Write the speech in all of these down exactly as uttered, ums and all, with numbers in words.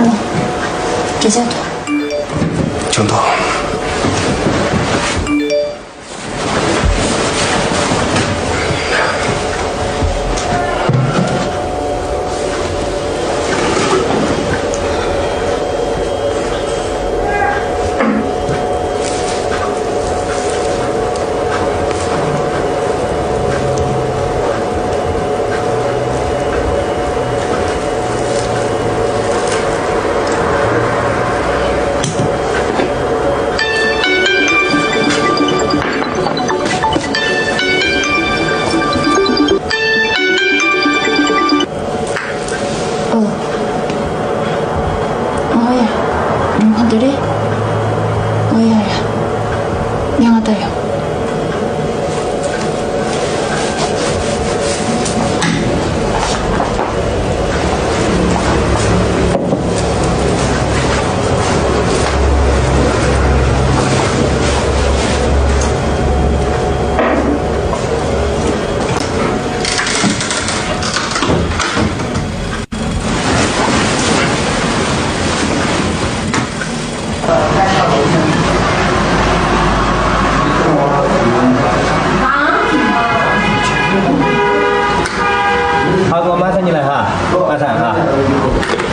སྐད་ཆ་ཐོག་ཆུང་ཐོག་ཨོ། ཨོ་ཡ། ཉི་མ་འདི་རེད། ཨོ་ཡ་ཡ། ཡང་ང་ད་ཡོང་། ཧ་གོ་མ་ས་ཉི་ལ་ཧ། མ་ས་ཧ།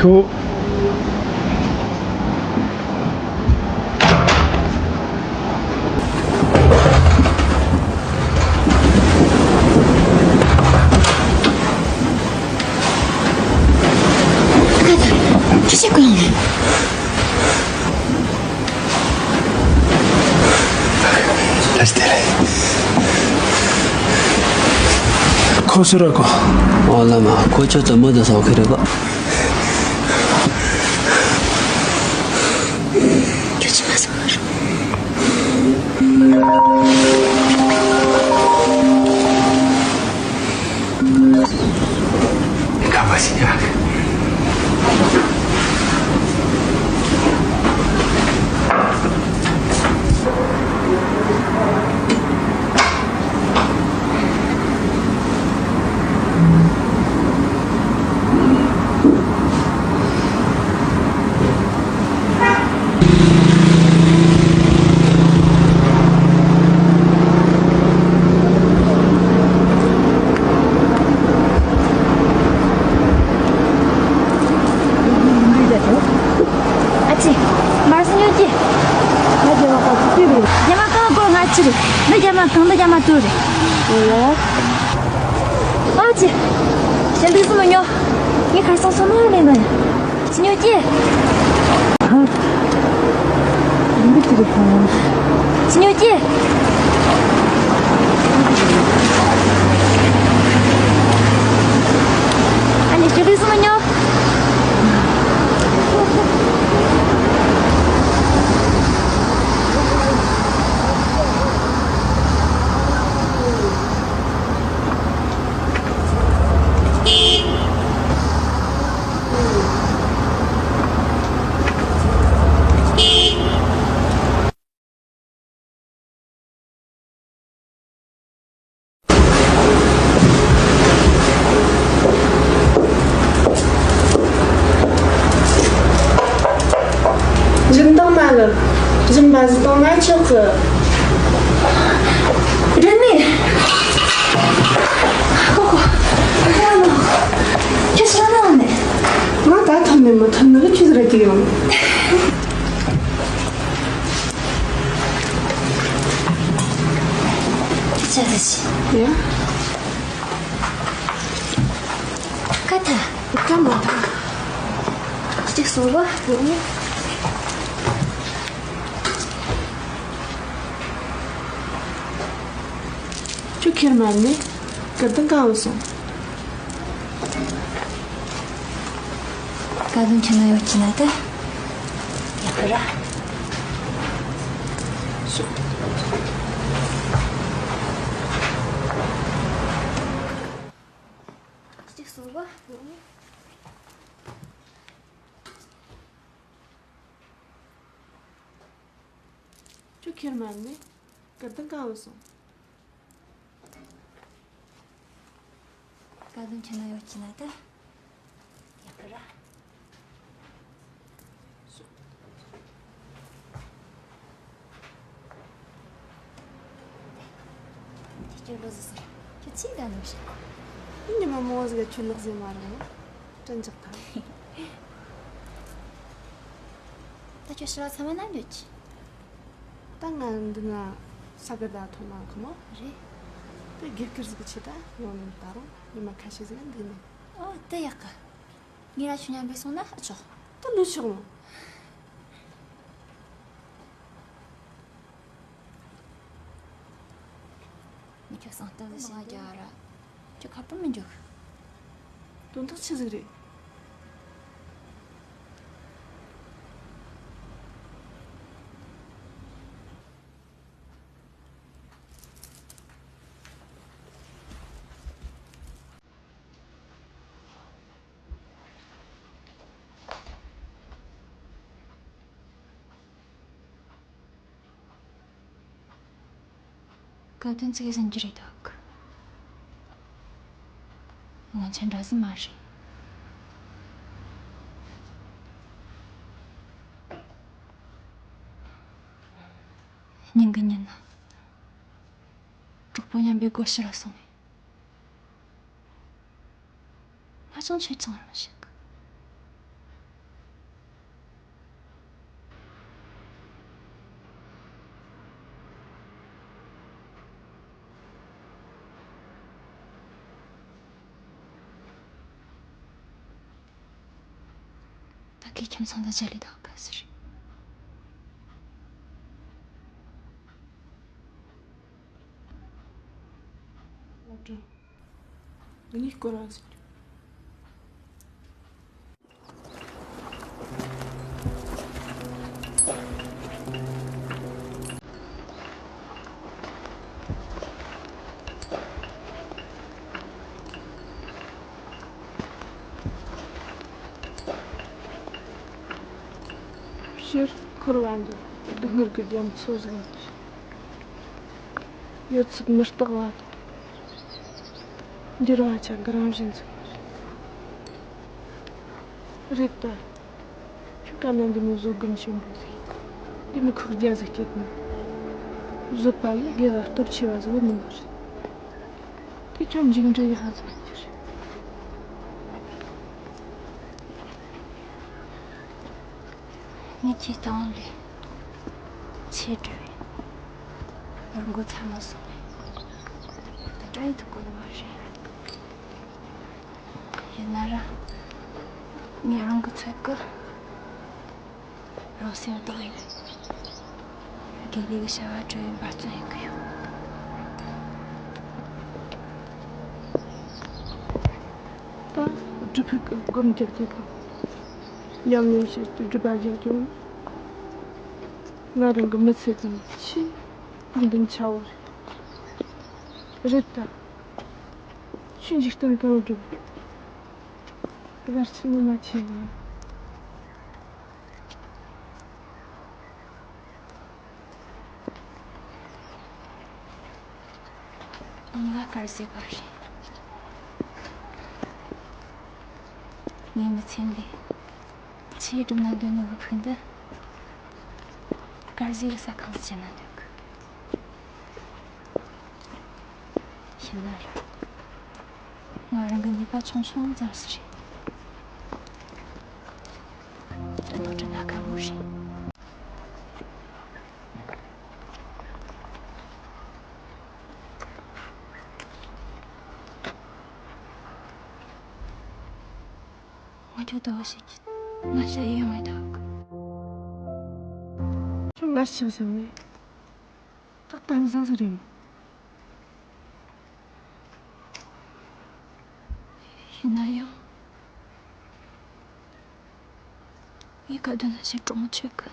ཤོག་ཁྱི་ཤི་ཀུན། ཁོ་སུ་ར་གོ། ཨོ་བླ་མ། ཁོ་ཁྱོད་ཚོ་མི་དང་ཟོག་ཁེ་རེད་པ། ཁྱོད་ཚོ་ང་ཚོ་ང་རུ། ཁ་པ་ཞིག་ཡ། ཨ་ཅེ། མར་སི་ཉོ་ཀྱི། ང་རྒྱ་མ་གང་ཚུགས་པའི་རེད། རྒྱ་མ་གང་སྐོར་ང་ཅི་རེད། འདི་རྒྱ་མ་གང་འདི་རྒྱ་མ་དུ་རེད། ཨ་ཅེ། ཞལ་འདུག་སུ་མ་ཉོ། ངས་ཁར་སང་སོ་མ་ལེན་ནོ་ཡ། ཅི་ཉོ་ཀྱི། ཡིན་པའི་ཅི་རེད་ཁོང་། ཅི་ཉོ་ཀྱི། ཨ་ནི་ཞལ་འདུག་སུ་མ་ཉོ། རེད་ནི། ཁོ་ཁོ། ཁྱོད་ཕྱི་ལ་ནང་ནས། ང་ད་ཐམ་ནས་མ་ཐམ་ནས་ཁྱོད་ར་ཅིག་ཡོང་། ཅི་ཟེར་ཞིག་ཡ། ཀ་ཐ། ཀ་མ་ཐ། ཅིག་སོང་བ། ཁྱོད་ཁྱེར་མ་ནི་སྐར་དང་གང་བ་སོང་། ཀ་དུང་ཁྱེད་ན་ཡོད་ཀྱི་ན་ད། ཡག་གི་ར། ཅིག་སོང་བ། ཁྱོད་ཁྱེར་མ་ནི་སྐར་དང་གང་བ་སོང་། ཀ་དུང་ཁྱེད་ན་ཡོད་ཀྱི་ན་ད། ཡག་གི་ར། ཁྱོད་ལོ་ཟི་སོང་། ཁྱོད་ཅིག་ད་ནུབ་ཤིག་ཉི་མ་མོ་ཟི་ག་ཁྱོད་ལག་ཟི་མ་རེད་ན། དྲན་འཇགས་དང་། ད་ཁྱོད་ཕྱི་ལ་ཚང་མ་ན་འདོད་ཀྱི། ད་ང་འདི་ན་ས་ག་ཟླ་ཐོན་ན་གི་མོ། རེད། དེ་དགེ་བསྐུར་ཟིག་གི་ཆེད་ད་ཡོང་ནས་ད་རུང་ཉི་མ་ཁ་ཤས་ཟིག་འདི་ནས། ཨོ་དེ་ཡག་གི། ངེད་ར་ཆུ་མཉམ་པས་སོང་ན་ཨ་ཆོག་ད་ལོས་ཆོག་མོ། ངས་ཁྱོད་སང་གཏམ་ཟིག་བཤད་རྒྱུ་ར། ཁྱོད་ཁ་པར་མི་འཇོག་དོན་དག་ཆི་ཟིག་རེད། སྐབས་དོན་ཚིག་ཟིན་གྱི་རེད་འདུག་ང་ཚོའི་འདྲ་ཟིན་མ་རེད། སྙིང་གི་ཉིན་ན་གྲོགས་པོ་མཉམ་པའི་སྒོ་ཕྱི་ལ་སོང་བས། ང་ཅང་ཆོས་ཚང་རང་ཞིག་ད་གི་ཁྱིམ་ཚང་དང་མཇལ་ལས་དག་ག་ཟེར། ང་གཉིས་སྐོར་ར་ཟེར། ཕྱིར་འཁོར་བ་འདི་སྡུག་བསྔལ་གྱི་རྒྱ་མཚོ་ཟིག་ཡིན། ཡོད་ཚད་མི་རྟག་པ་དང་། འགྱུར་བ་ཅན་གྱི་རང་བཞིན་ཟིག་རེད་ད། ཁྱོད་ཀ་ན་འདི་མོ་བཟོད་སྒོམ་ཆེན་པོ་ཟིག་འདི་མོ་ཁུག་རྒྱ་ཟིག་སྐྱེས་ནས། བཟོད་པ་ཡི་དགེ་ལ་སྟོབས་ཆེ་བ་ཟིག་མིན་པ་རེད། དེ་ཁྱོད་མཇུག་འབྲས་ཡག་ཟིག་གྱུར། ངས་ཁྱེད་དང་ལས་ཆེ་འགྲོ་བས་རང་མགོ་ཚ་མ་སོང་བས་ད་དྲན་ཐུབ་གོ་ནི་མ་རེད། ཡིན་ན་ར་ངས་རང་གི་ཚོད་ཀྱིས་རང་སེམས་བདག་ཡིན། དགེ་ལས་ཀྱི་བྱ་བ་སྒྲུབ་པའི་འབད་བརྩོན་ཡེད་ཀྱི་ཡོད། ད་སྒྲུབ་ཕུག་གི་སྒོམ་རྒྱག་རྒྱུ་དང་ཉམས་ལེན་བྱེད་རྒྱུ་སྒྲུབ་པ་རྒྱག་རྒྱུ་ནི་ང་རང་གི་མི་ཚེ་གི་ཆེས་ཕུགས་འདུན་ཆེ་བོ་རེད། རེད་ད། ཆོས་འཇིག་རྟེན་གང་སྒྲུབ། བར་ཆད་ནི་མ་ཆེ་བ། ང་དཀར་ཟས་པ་རེད། ངའི་མི་ཚེ་འདི་ཆེས་སྒྲུབ་ན་འདོད་ནོ་གི་ཕུགས་འདུན་དཀར་ཟས་ཀྱི་ཟ་ཁང་དུ་བྱེད་ན་འདོད་གི། ཡོད་ན་རེད། ང་རང་གི་ནུས་པ་ཆུང་ཆུང་ཙམ་ཞིག་རེད། ཨ་ནོ་དྲི་ན་དགའ་མོ་རེད། ང་ཁྱོད་ལྟ་བ་ཞིག་གིས་ང་ཤ་ཡི་ཡོང་བའི་ཐོག་ཁྱོད་ང་ཤ་ཟ་བས། ཏག་ཏག་ཟ་ཟ་རེད། ཡིན་ན་ཡང་། ངའི་ཁ་དོན་ལ་ཞིག་གྲོགས་མོ་ཆོད་གི།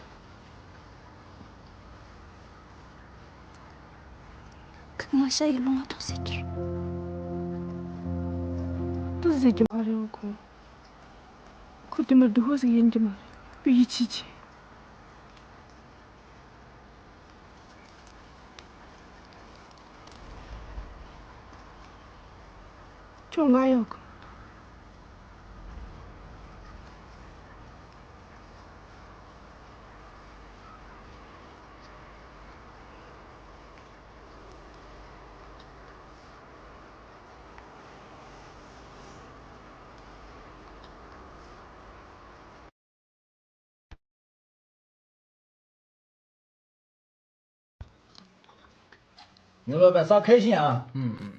ཁི་ང་ཤ་ཡི་ལོང་བ་ཐོག་ཟེར་གི། ཏུ་ཟེར་གི་མ་རེད་ཁོ། ཁོ་དེ་མར་སྡུག་པོ་ཟིག་ཡིན་གི་མ་རེད། ཁོ་ཡིད་ཆེས་ཆེ། ཁྱོད་ང་ཡོད་གི། ངའི་སློབ་དཔོན་ས་ཁེ་ཤིང་ཨ། ཨུམ་ཨུམ།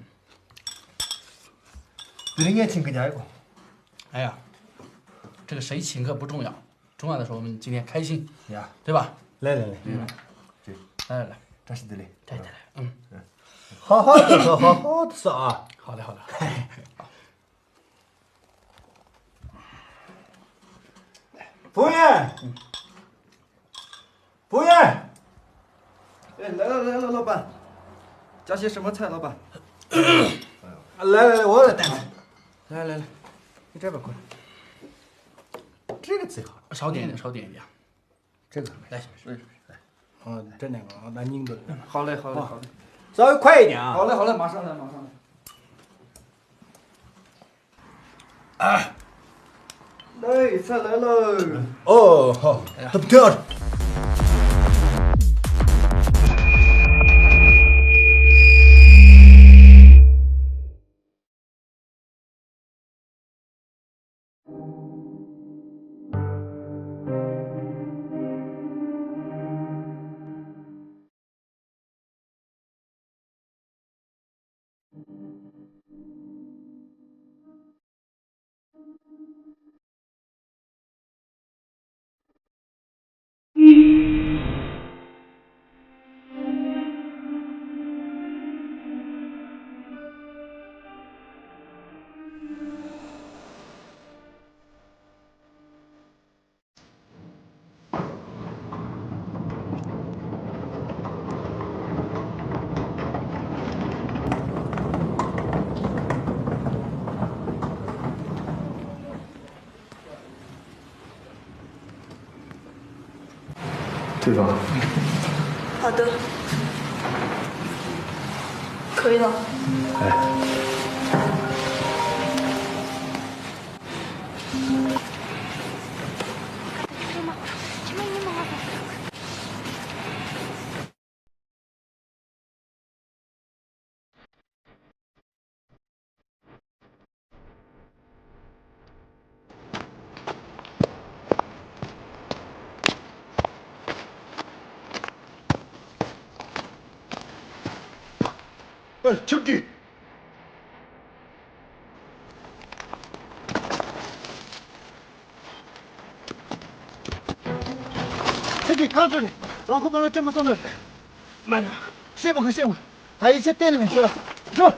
དེ་རིང་ངས་ཆིང་གི་ཉར་གོ། 哎呀，这个谁请客不重要，重要的是我们今天开心，呀，对吧？来来来，嗯，这，来来来，这是的嘞，这这来，嗯，好好的喝，好好的喝啊。好嘞，好嘞。服务员，服务员。哎，来了来了，老板，加些什么菜，老板？来来来，我来点菜。来来来，你这边过来。这个最好了，少点一点，少点一点。这个来，哦，这两个啊，拿硬的。好嘞，好嘞，好嘞。稍微快一点啊。好嘞，好嘞，马上来，马上来。 哎，菜来了。哦，好，哎呀，他不跳了。 退房。好的，可以了。哎。 ཨ། ཁྱབ་ཀྱི། ཁྱེད་ཀྱིས་གང་བྱུང་ནས་རང་ཁོ་པ་ལ་སྤྲད་མ་སོང་ནས། མ་ན། སེམས་མ་ཁ་སེམས། ད་ཡིད་ཆེས་གཏན་ནས་མེད་ཤོད། འགྲོ།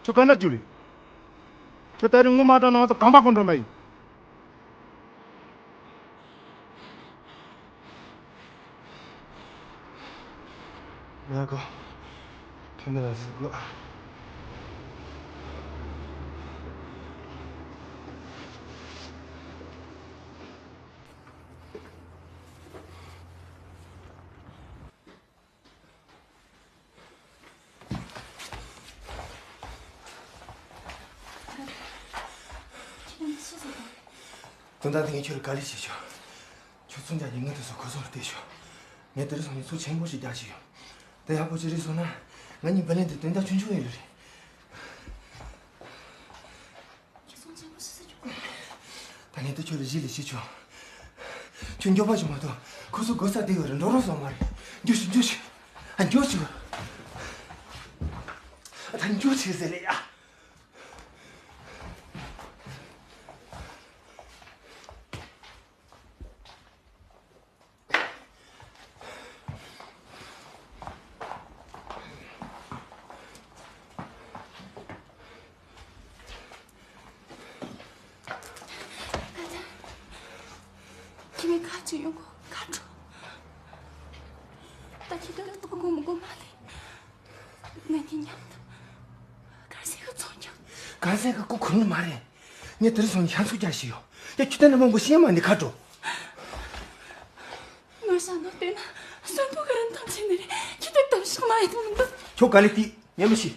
ཁྱོད་ག་འདྲ་རྒྱུ་རེད། ཁྱོད་ད་རིང་ངོ་མ་དྲང་ནང་དུ་གང་པ་ཀུན་འགྲོ་མ་ཡིན། ང་གོ། ཁྱོད་འདི་ལ་ཟིག་གོ། དོན་དག་འདི་ངས་ཁྱོད་ལ་ག་ལེ་བྱེད་ཆོག་ཁྱོད་ཚོང་རྒྱག་རྒྱུ་ངའི་དུས་སུ་ཁོ་ཚོ་ལ་བལྟས་ཤོག་ངས་དེ་རིང་སོང་ནས་ཚུར་ཆེན་པོ་ཞིག་རྒྱག་ཞིག་ཡོང་། དེ་ཡག་པོ་ཅིག་རེད་སོང་ན། ང་གཉིས་བུ་ལོན་དེ་དོན་དག་ཆུང་ཆུང་ཡིན་ལ་རེད། ཁྱེད་ཚོང་ཆེན་པོ་ཞིག་ཟེར་རྒྱུ་གོ། ད་ངས་དེ་ཁྱོད་ལ་གཞི་ལས་བྱེད་ཆོག་ཁྱོད་མགྱོགས་པ་ཞིག་མ་གཏོགས་ཁོ་ཚོ་དགོས་ས་དེ་ཡོད་རེད། འགྲོ་རོགས་སོང་མ་རེད། མགྱོགས་ཤིག་མགྱོགས་ཤིག་ཨ་མགྱོགས་ཤིག་ད་མགྱོགས་ཤིག་ཟེར་ལེ་ཡ། ཁྱེད་ཀྱིས་ཁ་ཅིག་ཡོང་གོ་ཁ་འགྲོ། ད་ཁྱེད་ད་ཐུག་གོ་མི་གོ་མ་ལེ། ང་གཉིས་མཉམ་དུ་གར་སའི་ཁ་ཚོང་རྒྱག་གར་སའི་ཁ་ཁོ་ཁུར་ནི་མ་རེད། ངས་དེ་རིང་སོང་ནས་ཤ་ཚུགས་རྒྱག་ཞིག་ཡོང་། ཡ་ཁྱོད་ད་ནི་མང་པོ་ཤེས་མ་ནི་ཁ་འགྲོ། ངར་ཤ་ནོར་བལྟས་ན་གསོན་པོ་ག་རེ་འཐམ་བྱས་ནི་རེད། ཁྱེད་ད་དམ་ཤག་མ་ཡེ་ཐུབ་མི་འདུག་ཁྱོད་ག་ལེ་ཏི་ཉན་མི་ཤེས།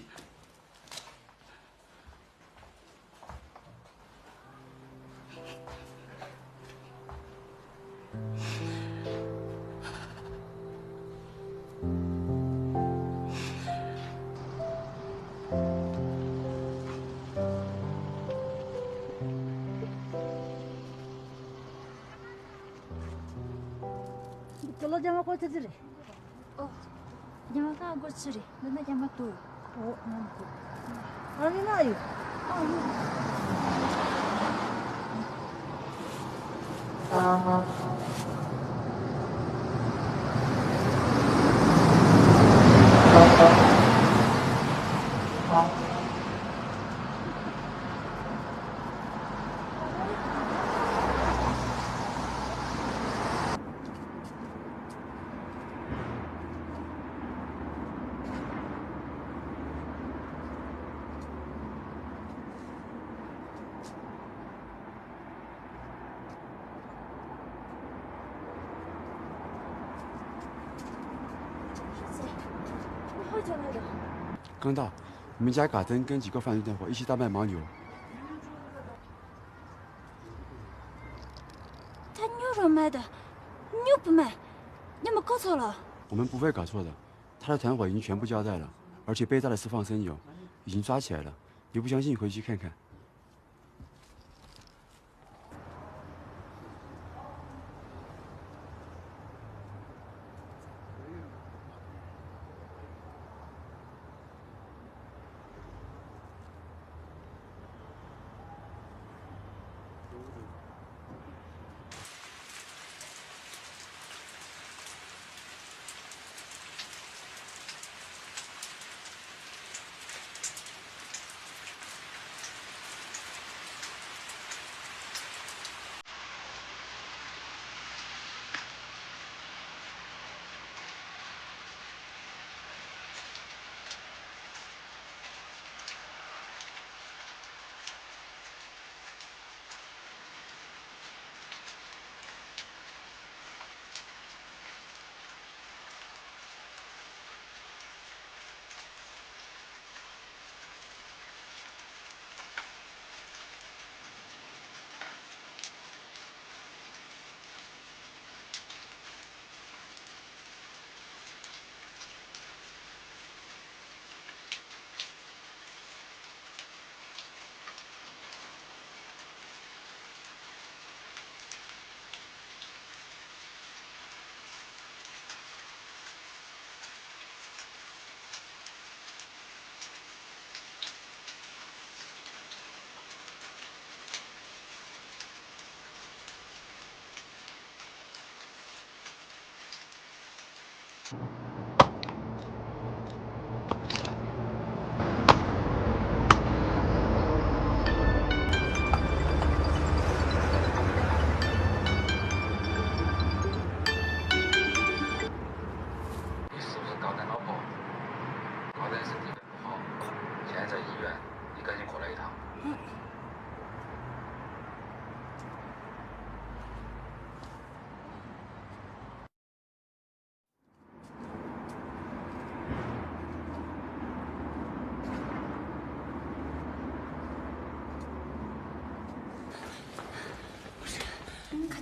འདི་ཀི་ལོ་རྒྱ་མ་ཀོ་ཚ་ཚ་རེད། ཨོ། རྒྱ་མ་ཁ་སྒོར་ཕྱི་རེད། འདི་ན་རྒྱ་མ་ཏོ། ཨོ་ང་མི་ཁུག་ཨ་མི་མ་ཡོད། ཨ་ཡོད། ཀང་ཏ། 我们家嘎登跟几个犯人电话，一起大卖牦牛。 他牛肉卖的，牛不卖，你们搞错了。我们不会搞错的，他的团伙已经全部交代了，而且被带了四方三角，已经抓起来了。你不相信，回去看看。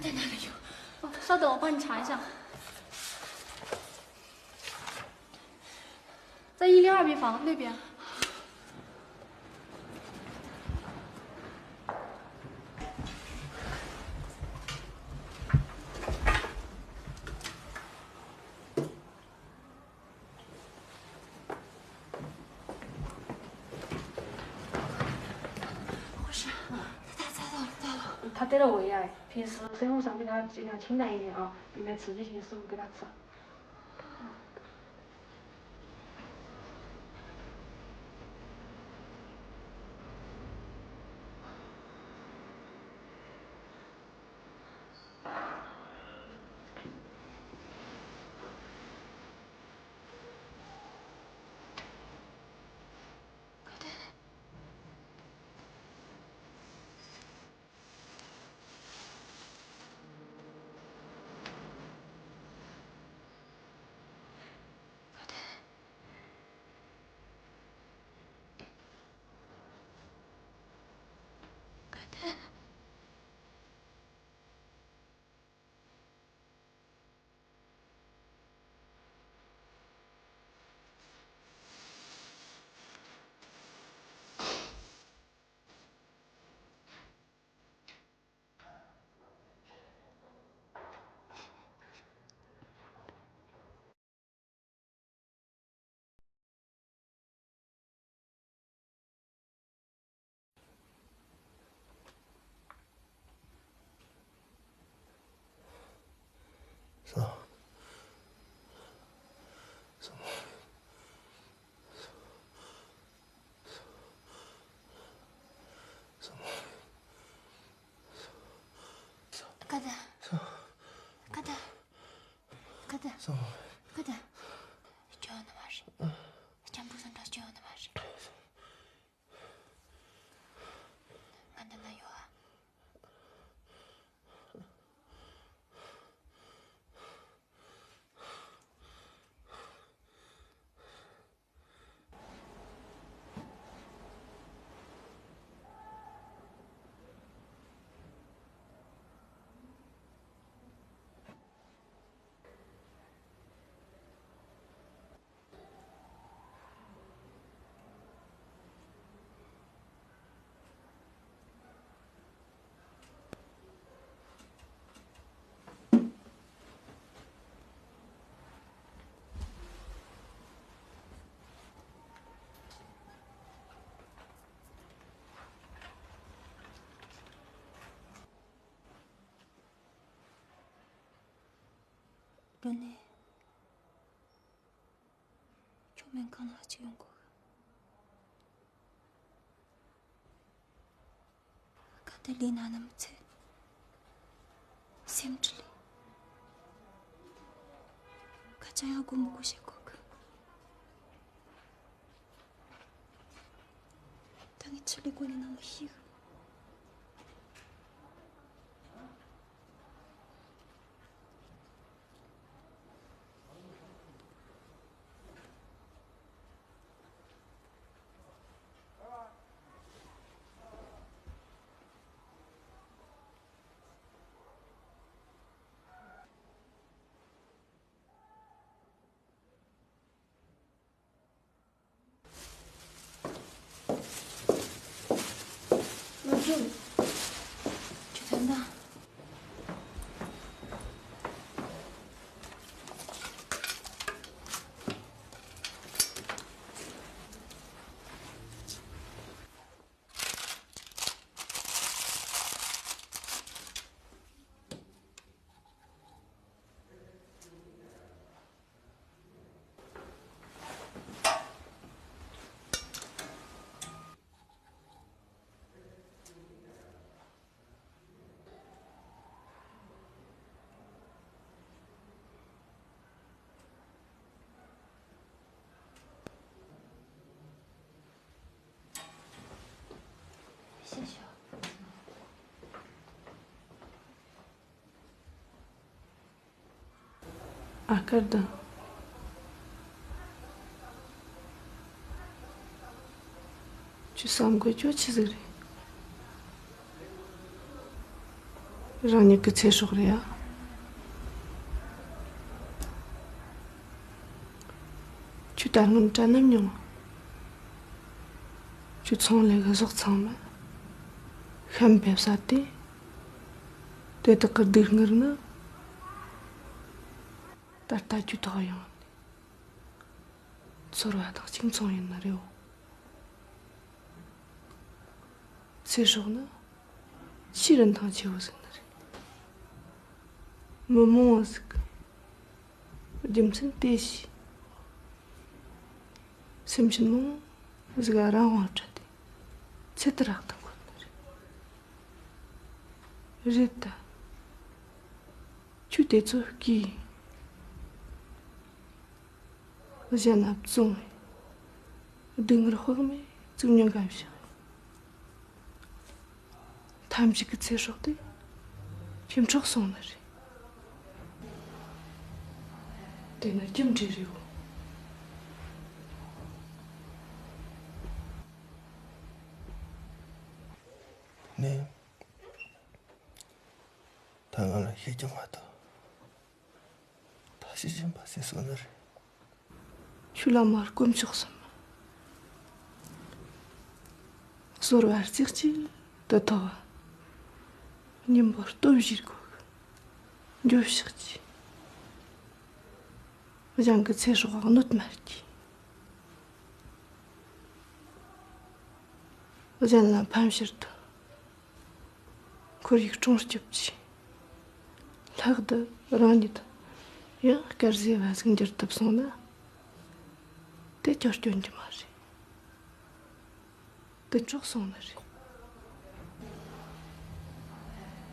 在哪里有？哦，稍等，我帮你查一下。在一零二病房那边。 护士，他咋了？咋了？他得了胃癌，平时生活上比较尽量清淡一点啊，避免刺激性食物给他吃。 སྐད་ད། སྐད་ད། སྐད་ད། སྐད་ད། སྐྱོན་ནི་མ་རེད། སྐྱབས་འགྲོ་སེམས་ཁྲལ་སྐྱོན་ནི་མ་རེད། ང་འདི་ན་ཡོད་ཨ། ལོ་ནས། ཁྱོད་སྨན་ཁང་ལ་གཅིག་ཡོང་དགོས། ཁ་དེ་ལས་ན་ན་མི་ཚེ། སེམས་ཁྲལ་ལས། ཁ་ཅང་ཡག་གོ་མི་གོ་བྱེད་གོ་གི། ད་ངས་ཆི་ལས་གོ་ནས་ན་མི་ཤེས་གི། ཨ་ཀར་དང་། ཁྱོད་བསམ་དགོས་ཁྱོད་ཆི་ཟིག་རེད། རང་ཉིད་ཀྱི་ཚེ་སྲོག་རེད་ཡ། ཁྱོད་ད་སྔོན་དྲན་ནམ་མྱོང་། ཁྱོད་ཚོང་ལས་གི་ཟོག་ཚང་མ་ཤམ་བེབས་ས་དེ། དེ་དག་གི་སྡུག་བསྔལ་ནི་ད་ལྟ་ཁྱོད་ཐོག་ཡོང་ནས་ཚོར་བ་དང་གཅིག་མཚུངས་ཡིན་ནི་རེད། ཚེ་སྲོག་ནི་ཆེས་རིན་ཐང་ཆེ་བོ་ཟིག་ནི་རེད། མི་མང་བོ་ཟིག་རྒྱུ་མཚན་དེ་ཤེས། སེམས་ཅན་མང་བོ་ཟིག་རང་དབང་བྲལ་ཏེ་ཚེ་ཐར་རག་ཐུབ་གོ་ནི་རེད། རེད་ད། ཁྱོད་དེ་ཚོ་སྐྱིད། གཞན་ལ་བཙོང་བའི་སྡུག་བསྔལ་དཔག་མེད་བཙུགས་མྱོང་ག་བཞག་ཐམས་ཅད་ཀྱི་ཚེ་སྲོག་དེ་ཁྱིམ་འཕྲོག་སོང་ནི་རེད། དེ་ནི་རྒྱུ་འབྲས་རེད་བོ། དེ་ནས་ད་ང་ལ་ཤེས་རྒྱུ་མ་གཏོགས། ད་ཤི་བཞིན་པ་ཟེར་སོང་ནི་རེད། ཁྱོད་ལ་མ་དཀོན་མཆོག་གསུམ། གསོལ་བ་རྩེ་གཅིག་ཏུ་ཐོབ། སྙིང་པོ་སྟོབས་བཞིར་བགོ། འགྱོད་བཤགས་ཀྱིས། གཞན་གྱི་ཚེ་སྲོག་གནོད་མ་བགྱིས། གཞན་ལ་ཕན་ཕྱིར་དུ། ཁོར་ཡུག་སྲུང་སྐྱོབ་ཀྱིས། ལྷག་ཏུ་རང་ཉིད་ཡང་དཀར་ཟས་པ་ཟིག་འགྱུར་ཐུབ་སོང་ན། དེ་ཁྱོད་སྐྱོན་གྱི་མ་རེད། དེ་འཕྲོག་སོང་ནི་རེད།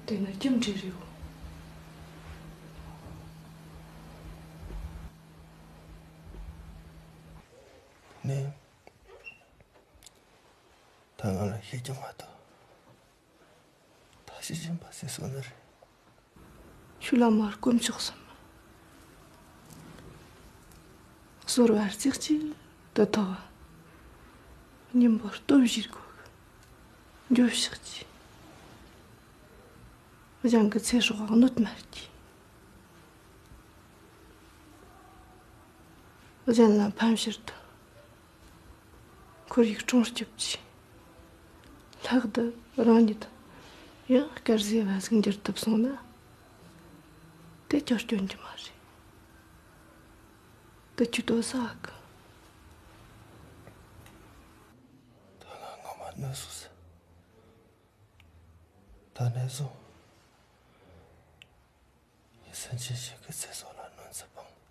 དེ་ནི་རྒྱུ་འབྲས་རེད་བོ། དེ་ནས་ད་ང་ལ་ཤེས་རྒྱུ་མ་གཏོགས། ད་ཤི་བཞིན་པ་ཟེར་སོང་ནི་རེད། ཁྱོད་ལ་མ་དཀོན་མཆོག་གསུམ། གསོལ་བ་རྩེ་གཅིག་ཏུ་ཐོབ། སྙིང་པོ་སྟོབས་བཞིར་བགོ། འགྱོད་བཤགས་ཀྱིས། གཞན་གྱི་ཚེ་སྲོག་གནོད་མ་བགྱིས། གཞན་ལ་ཕན་ཕྱིར་དུ། ཁོར་ཡུག་སྲུང་སྐྱོབ་ཀྱིས། ལྷག་ཏུ་རང་ཉིད་ཡང་དཀར་ཟས་པ་ཟིག་འགྱུར་ཐུབ་སོང་ན། དེ་ཁྱོད་སྐྱོན་གྱི་མ་རེད། དེ་ཁྱོད་དོ་ས་གི། ད་ང་ངོ་མ་གནོད་སོང་ཟེར། ད་ནས་བཟུང་ངས་སེམས་ཅན་ཞིག་གི་ཚེ་སྲོག་ལ་གནོད་འཚེ་སྤངས་ནས་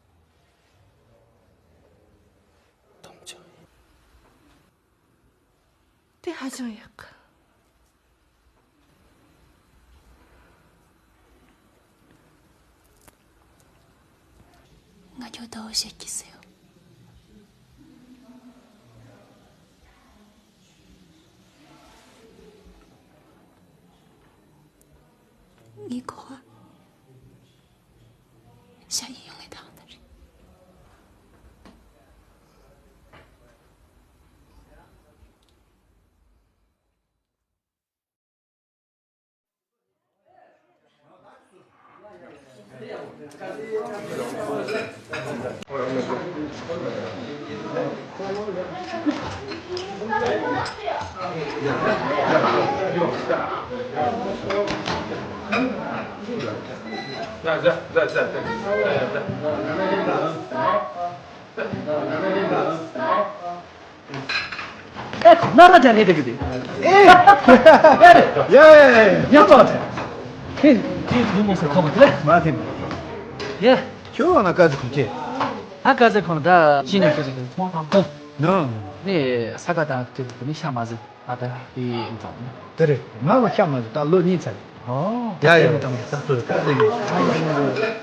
འདུམ་རྒྱག་ཡིན། དེ་ཧ་ཅང་ཡག་གི། ང་ཁྱོད་ད་བཤད་ཀྱི་ཟེར། ངའི་གོ་བ་ཤ་ཡི་ཡོང་ངེ་དང་ད་རེད། ཨེ། ན་ད་ཅན་ཨེ་དེ་གི་དེ། ཨེ། ཡ་ཡ་ཡ་ཡ། ཡ་ཙོ་ཏེ། ཧེ། དེ་དུ་མོ་སེ་ཁ་བ་དེ། མ་དེ། ཡ། ཁྱོད་ང་ཀ་ཟི་ཁུ་ཅེ། ཨ་ཀ་ཟི་ཁོང་ད་ཅི་ནས་ཀ་ཟི་ཁོང་། ནོ། ནི་ས་ཀ་ད་དེ་དུ་ནི་ཤ་མ་ཟི། ཨ་ད་དེ་ཡིན་ཙང་། དེ་རེད། ང་ལ་ཤ་མ་ཟི་ད་ལོ་གཉིས་ཚར། ཨོ། ཡ་ཡ་ཡ། ད་ཚོ་ད་ལེ།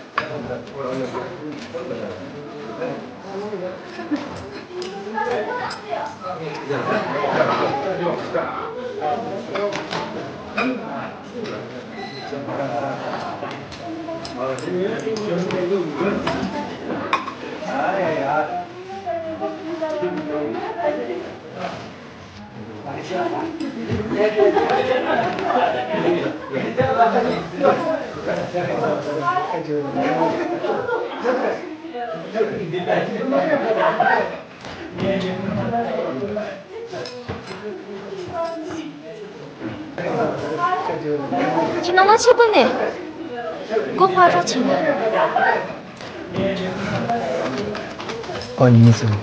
ཁྱེད་རྣམ་པ་ཕྱི་པོ་ནས་སྒོ་ཕར་རོགས་བྱེད་ན། ཨོ་ཉིས་སུ།